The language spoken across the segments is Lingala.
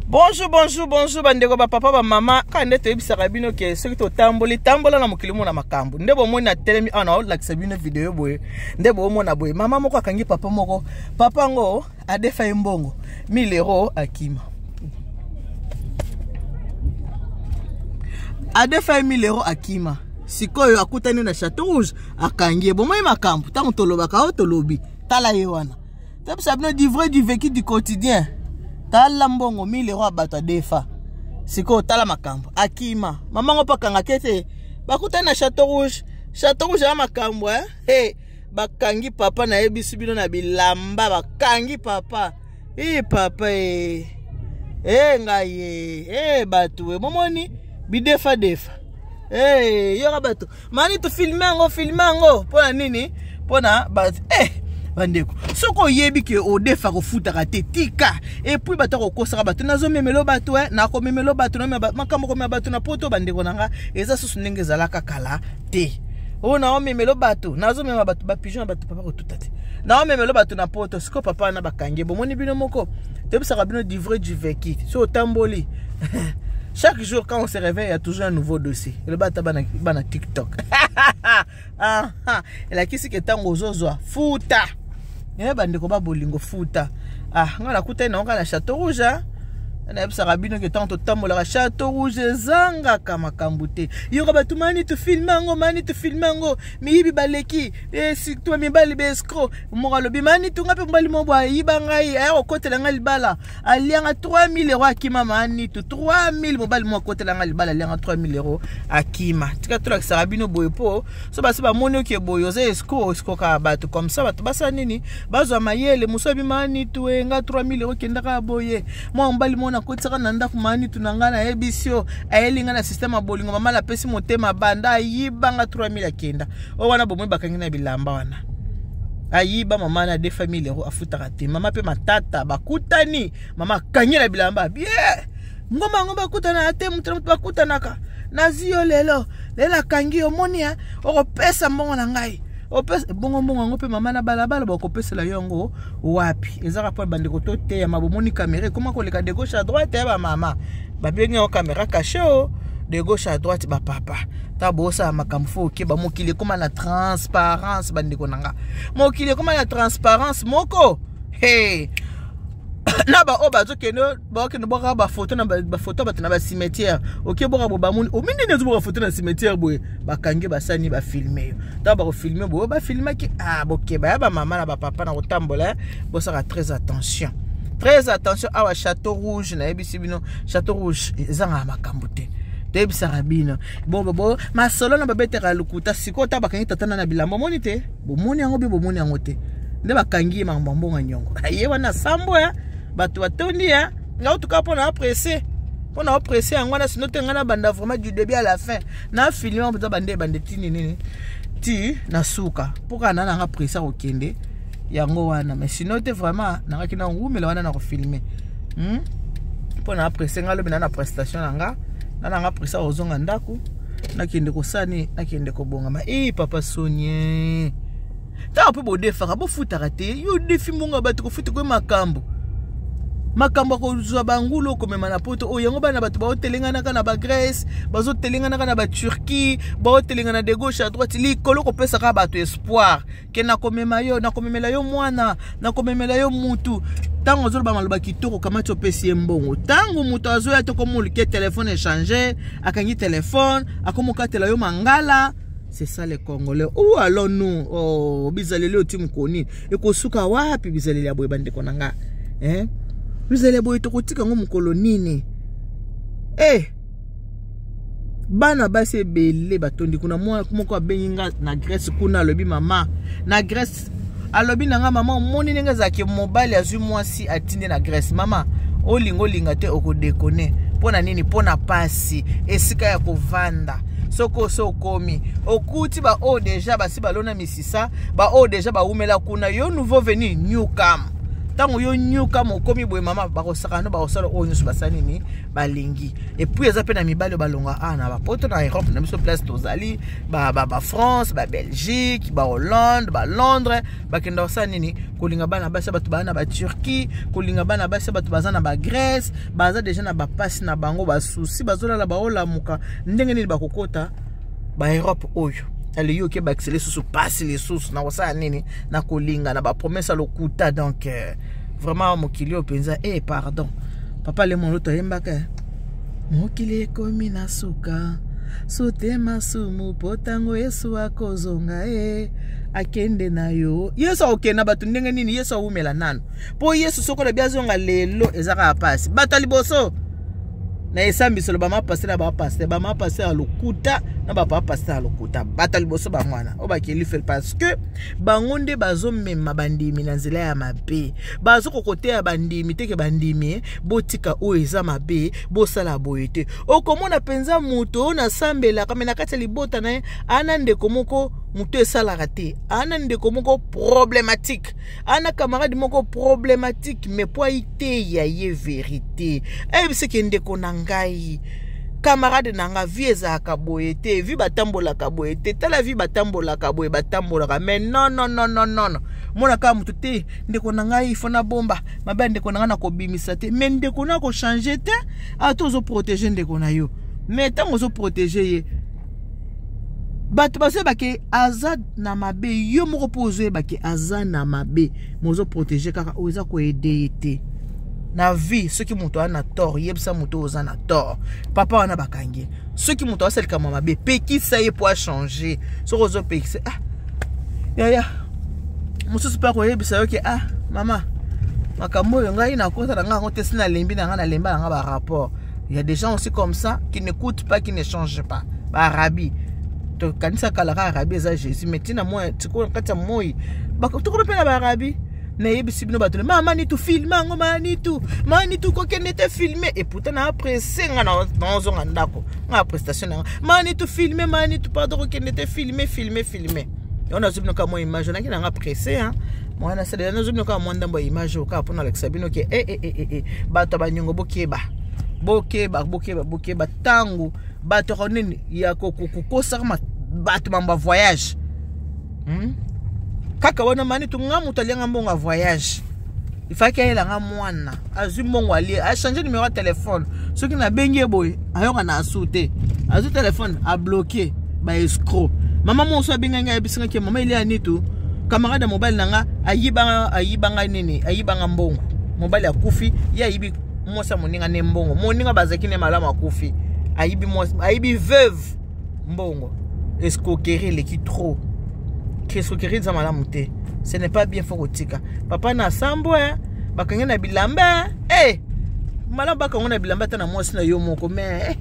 Bonjour, bonjour, bonjour bandeko ba papa ba mama. Kaka nde toyebisaka bino ke soki totamboli tambola na mokili mona makambo. Nde bomoni na telemi awa naolakisa bino video boye. Nde bomona boye mama moko akangi papa moko. Papa ngo adefa ye mbongo 1000 euros akima. Adefa ye 1000 euros akima. Sikoyo akutani na Chateau Rouge akangi ye. Bomoni makambo ntango tolobaka oyo tolobi. Tala ye wana. Toyebisa bino du vrai du vécu du quotidien. Tala mbongo 1000 euros ya bato adefa. Sikoyo tala makambo akima. Mama ngo mpe akangaki ete bakutani na Chateau Rouge. Chateau Rouge ya makambo eh? Hey, bakangi papa nayebisi bino na bilamba bakangi papa. E papa e. E ngai e. E bato e. Bomoni bidefa defa. E yoka bato. Mani to filme yango filme yango mpo na nini? Mpo na bato eh bandeko soki oyebi ke odefa kofutaka te tika epuis bato akokosaka bato nazomemelo bato e nakomemelo bato makambo komema bato na poto bandeko na nga eza susu ndenge ezalaka kala te oyo naomemelo bato nazomema bato bapigeon ya bato papa kotuta te naomemelo bato na poto sikoyo papa wana bakangi bomoni bino moko toyebisaka bino du vrai du vécu so otamboli chaque jour quand on se réveille il y a toujours un nouveau dossier eloba ata bana, bana tiktok elakisi ke ntango ozozwa futa ye bandeko ba bolingo futa ah ngai nakutani nango kaka na chateau rouge nayebisaka bino ke ntango totambolaka chateau rouge ezangaka makambo te yoka bato mani tofilme yango mani tofilme yango miyibi baleki surtout mibali baescro moko alobi mani tunga mpe mobali moko boye ayiba ngai aya kokotela ngai libala alianga 3000 euro akima manitu 3000 mobali moko akotela ngai libala alianga 3000 euro akima tika tolakisaka bino boye mpo so basi bamoni oke boye oza escro escrokaka bato comme ça bato basala nini bazwa mayele mosu abi manitu e nga 3000 euro kendaka boye mwa mobali moko nakotisaka na ndako manitu na ngai nayebisi yo ayeli ngai na systeme ya bolingo mama napesi motema banda ayiba nga 3000 akenda oyo wana bomoi bakangi na bilamba wana ayiba mama na 2000 euro afutaka te mama mpe matata bakutani mama akangi na bilamba bie ngoma yango bakutanaka te moto na moto bakutanaka nazwi yo lelo lelo akangi yo omoni ya okopesa mbongo na ngai opesa bongo mbongo yango mpe mama na balabala bakopesela yo yango wapi ezaka mpo bandeko toteyama bomoni kamera ekoma koleka de gauche à droite ya bamama babengi yango kamera cache o de gauche à droite bapapa ta bosala makambo fo okeba mokili ekoma na transparence bandeko na nga mokili ekoma na transparence moko hey. na baoyo bazokende bakende bwaka bafoto na bafoto bato na bacimetière oke bwaka bo bamoni omi nini ozobwaka foto na cimetière boye bakangi basani bafilme yo ntango bakofilme boye bafilmaki ah bokeba ya bamama na bapapa na kotambola bosaka très attention très attention awa chateau rouge nayebisi bino chateau rouge ezangaka makambo te toyebisaka bino bobobo masolo na babetaka lokuta sikoyo ta bakangi tata na na bilamba omoni te bomoni yango mpe bomoni yango te nde bakangi ye makambo ya mbongo ya nyongo ye wana sambo ya bato batondi ya nga otuka mpo na apresse mpo na opresse yango wana sino te ngai nabanda vraiment du début à la fin na filme yango mpenza bande ebande ti nini ti na suka mpo kaka na nanga presse akokende yango wana mais sino te vraiment nangaki na ngumela wana na kofilme hmm? mpo na apresse ngai lobi na na prestation na nga na nanga presse akozonga ndako nakende kosala nini nakende kobongama e papa sonie ntango mpe bodefaka bofutaka te yo odefi mbongo ya bato kofuta koye makambo makambo ya kozwa bangulu okomema na poto oyo yango bana bato baotelenganaka na bagrèce bazotelenganaka na baturquie baotelengana de gauche à droite likolo kopesaka bato espoir ke nakomema yo nakomemela yo mwana nakomemela yo mutu ntango ozoloba maloba kitoko kamati opesi ye mbongo ntango moto azoya tokomoluke telefone echange akangi telefone akomokatela yo mangala c'est ça les congolais ou alors nous oh bizaleli oti mokoni ekosuka wapi bizaleli ya boye bandeko na nga eh? bizaleli ya boye tokotika yango mokolo nini eh bana basi ebele batondi kuna mwana moko abengi nga na Grèce kuna alobi mama na Grèce alobi na nga mama omoni ndenge ezalaki mobali azwi mwasi atindi na Grèce mama olinga olinga te okodekone mpo na nini mpo na pasi esika ya kovanda soki osi okomi okuti baoyo deja basi balona misisa baoyo deja bawumela kuna yo nouveau venu new cam Ntango yo nyuka mokomi boye, mama, bakosaka no, bakosala oyo nyonso basali nini balingi. Et puis eza mpe na mibali oyo balonga a na bapoto, na Europe na biso, place tozali, baFrance, baBelgique, baHollande, baLondres, bakenda kosala nini? Kolinga bana basi ya bato baza na baTurquie, kolinga bana basi ya bato baza na baGrèce. Baza déjà na bapasi na bango, basusi, bazolala, baolamuka. Ndenge nini bakokota baEurope oyo? Ale yo oke bakisa lisusu pasi lisusu na kosala nini? Na kolinga, na bapromesses ya lokuta. Donc vraiment, mokili oyo mpenza, pardon. Papa Lemono toyembaka: "Mokili ekomi na suka, sute masumu, mpo ntango Yesu akozonga, e akende na yo." Yesu akokende na bato ndenge nini? Yesu awumela nano, mpo Yesu soki olobi azonga lelo, eza kaka pasi. Bato ya liboso na esambiselo, bamapasteur na bapasteur, bamapasteur ya lokuta na bapapasteur ya lokuta, bato ya liboso bamwana oyo bakeli fele, parce que bango nde bazomema bandimi na nzela ya mabe. Bazokokoteya bandimi teke bandimi botika oyo eza mabe, bosala boye te. Okomona mpenza moto oyo nasambelaka, me na kati ya libota na ye ana ndeko moko moto esalaka te, ana ndeko moko problématique, ana camarade moko problématique. Mais po aiteya ye vérité, ayebisaki: "Ndeko na ngai, camarade na nga, vie ezalaka boye te, vie batambolaka boye te, tala, vie batambolaka boye, batambolaka." Mais non, non, non, non, non, mona kaka moto te. "Ndeko na ngai, ifo nabomba mabe ya ndeko na ngai, nakobimisa te." Mais ndeko na akochange te. Ata ozoprotéger ndeko na yo, mais ntango ozoprotéger ye, bato bazoyebake aza na mabe. Yo moko mpo ozoyebake aza na mabe, mais ozoprotéger kaka. Oyo eza koaider ye te na vie. Soki moto aza na tort, yebisa moto oyo oza na tort. Papa wana bakangi. Soki moto asalika mabe, pekisa ye po achanger. Soki ozopekisa, ah yaya mosusu mpe akoyebisa yo ke: "Ah mama, makambo oyo ngai nakota na ngai yango te, si nalembi na ngai, nalemba na ngai barapport." Il y a des gens aussi comme ça qui n'écoutent pas, qui ne changent pas. Barabi, tokanisa kalaka arabi eza Jésus, mais ntina moi tikoyo kati ya moi tokomi mpe na barabi. Nayebisi bino, bato: "Mama Nitu, filme yango, mama Nitu, mama Nitu, kokende te, filme." Et pourtant na apresse nga, naozonga ndako nga prestation nanga. "Mama Nitu, filme, mama Nitu, pardon, kokende te, filme, filme, filme." Yango nazwi bino kaka mwa image. Onaki nanga presse mwana nasala, nazwi bino kaka mwa ndambo ya image oyo kaka mpona alakisa bino ke bato ya baniongo, bokeba, bokeba, bokeba, bokeba. Ntango bato yako nini ya kokosaka bato mambo ya voyage, Kaka wana mani to nga moto alianga mbongo ya voyage, ifaki ayelanga mwana, azwi mbongo, alie, achange numéro ya telefone. Soki nabengi ye boye, ayoka na asu te, azwi telefone, abloquer. Baescrocs. Mama moso abengai ngai, ayebisingaki: "Mama Elia Nitu, camarade ya mobali na nga ayibanga, ayibanga nini, ayibanga mbongo. Mobali akufi, ye ayibi mwasi ya moninga ne mbongo. Moninga bazalaki ne malamu, akufi, ayibi mwasi, ayibi veuve mbongo." Escroquerie eleki trop. Escroquerie eza malamu te, ce n'est pas bien. Faut kotika. Papa na sambo bakangi na bilamba, malamu bakango na bilamba ata na mwasi na yo moko, mais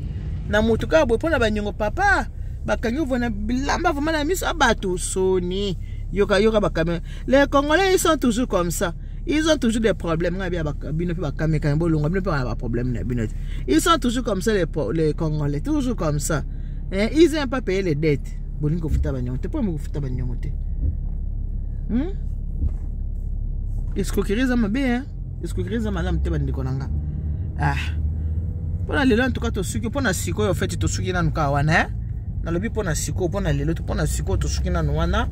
na motu kaka boye mpo na baniongo. Papa bakangi ovo na bilamba, vraiment na miso ya bato, soni. Yoka, yoka bakame. Les Congolais, ils sont toujours comme ça, ils ont toujours des problèmes. Nga bia bino mpe bakamekame, bolonga bino mpe bana baproblème na bino te. Ils sont toujours comme ça, les Congolais, toujours comme ça, hein? Ils aiment pas payer les dettes. Bolingi kofuta baniongo te, mpo kofuta baniongo te, Escroquerie eza mabe, hein? Escroquerie eza malamu te, bandeko na nga. Ah, mpona lelo en tout cas tosuki. Mpona sikoyo feti, tosuki nanu kaka wana, eh? Nalobi mpona sikoyo, mpona lelo, mpona sikoyo tosuki nanu wana.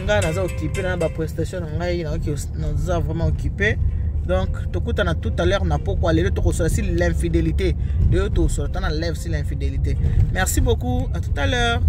Ngai naza occupé na baprestation na ngai, naza vraiment occupé. Donc tokutana tout à l'heure na pokwa. Lelo tokosola sur l'infidélité, lelo tokosola ta na live sur l'infidélité. Merci beaucoup, à tout à l'heure.